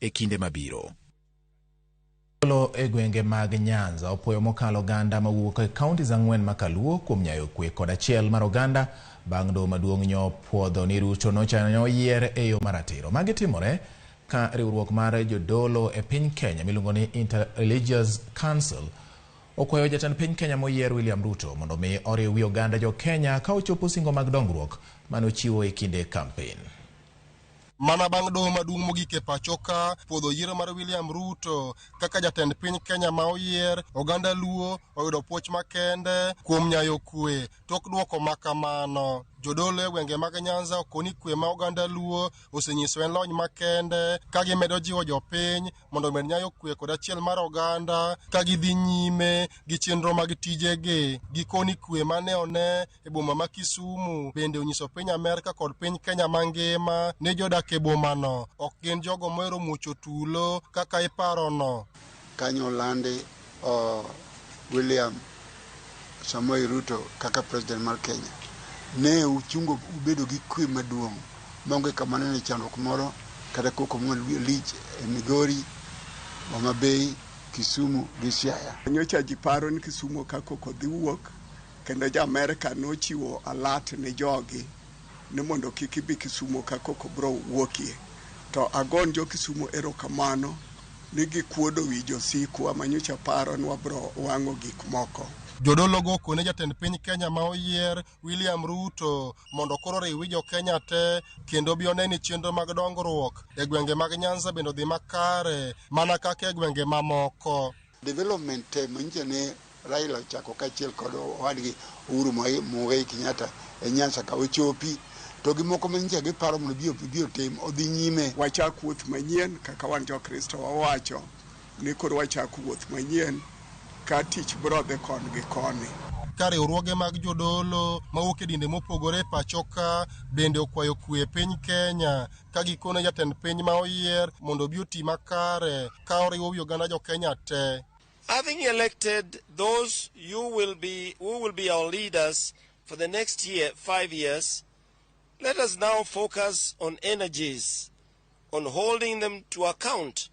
e kinde mabiro. Jodolo e gwenge mag Nyanza opuoyo mokalo oganda mawuok e counties ang'wen ma Kaluo kuom nyayo kwe kod achiel mar oganda bang' doho maduong' nyo puodho ni Ruto nochano oyier e yo maratiro. Magi timore ka riwruok mar jodolo e piny Kenya miluongo ni Inter-Religious Council okwayo jatend piny Kenya moyier William Ruto mondo mi oriw wi oganda jo Kenya ka ochopo singo mag dongruok mane ochiwo e kinde kampen. Mana bang' doho maduong' mogik e pacho ka puodho yiero mar William Ruto kaka jatend piny Kenya ma oyier, oganda Luo oyudo puoch makende kuom nyayo kwe tok duoko ma kamano. Jodolo e gwenge mag Nyanza okoni kwe ma oganda Luo osenyiso en lony makende ka gimedo jiwo jopiny mondo omed nyayo kwe kod achiel mar oganda ka gidhi nyime gi chenro mag tijegi. Gikoni kwe mane one e boma ma Kisumu bende onyiso piny Amerka kod piny Kenya mangima ni jodak e bomano ok gin jogo mohero muocho tulo kaka iparono. Kanyo olandi William Samoei Ruto kaka president mar Kenya. Ne uchungo ubedo gi kwe maduong' maonge kama nene chandruok moro kata koko moro lich e Migori, Homa Bay, Kisumu gi Siaya. Nyocha ji paro ni Kisumu ka koko dhi wuok kendo jo Amerka nochiwo alert ne jogi ni mondo kik ibi Kisumu ka koko bro wuokie. To agon jo Kisumu erokamano ni gikuodo wi josikwa manyocha paro ni wabro wang'o gik moko. Jodolo go okone jatend piny Kenya ma oyier William Ruto mondo koro oriw wi jo Kenya te kendo bi one ni chenro mag dongruok e gwenge mag Nyanza bende odhi makare mana kaka e gwenge mamoko. Development te manyiso ne Raila ochako kaachiel kod owadgi Uhuru Muigai Kenyatta e Nyanza ka ochopi to gi moko manyicha giparo mondo bi otim odhi nyime. Wachak wuoth manyien kaka wan jo-Kristo wawacho ni koro wachak wuoth manyien ka tich biro dhi koni gi koni. Ka riwruoge mag jodolo mawuok e dinde mopogore e pacho ka bende okwayo kwe e piny Kenya ka gikone jatend piny ma oyier mondo obi oti makare ka oriwo wi oganda jo Kenya te. Having elected those you will be, who will be our leaders for the next year, 5 years, let us now focus on energies, on holding them to account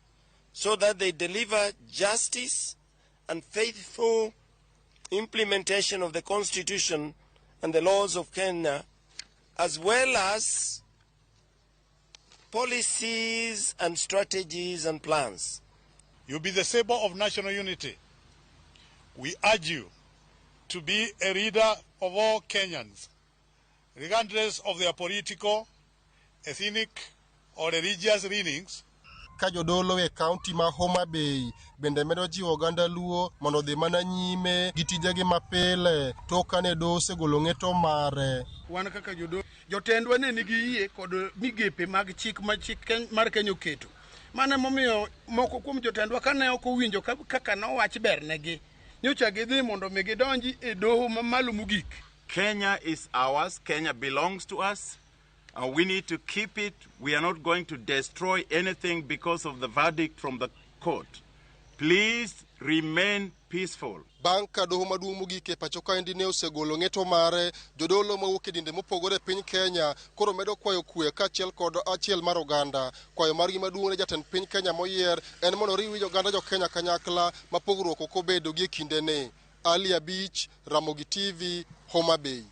so that they deliver justice and faithful implementation of the Constitution and the laws of Kenya, as well as policies and strategies and plans. You'll be the symbol of national unity. We urge you to be a leader of all Kenyans, regardless of their political, ethnic, or religious leanings. Ka jodolo e kaunti ma Homa Bay bende medo jiwo oganda Luo mondo odhi mana nyime gi tijegi mapile tok kane doho osegolo ng'eto mare. Wan kaka jodolo, jotendwa ne nigi yie kod migepe mag chik ma chik mar Kenya oketo. Mano emomiyo moko kuom jotendwa kane ok owinjo kaka nowach bernegi, nyocha gidhi mondo mi gidonji e doho mamalo mogik. Kenya is ours. Kenya belongs to us. We need to keep it. We are not going to destroy anything because of the verdict from the court. Please remain peaceful. Bang' ka doho maduong' mogik e pacho kaendi ne osegolo ng'eto mare, jodolo mawuok e dinde mopogore e piny Kenya koro medo kwayo kwe kaachiel kod achiel mar oganda. Kwayo margi maduong' ne jatend piny Kenya moyier en mondo oriw wi oganda jo Kenya kanyakla ma pogruok ok obedo gi e kindeni. Ali Abich, Ramogi TV, Homa Bay.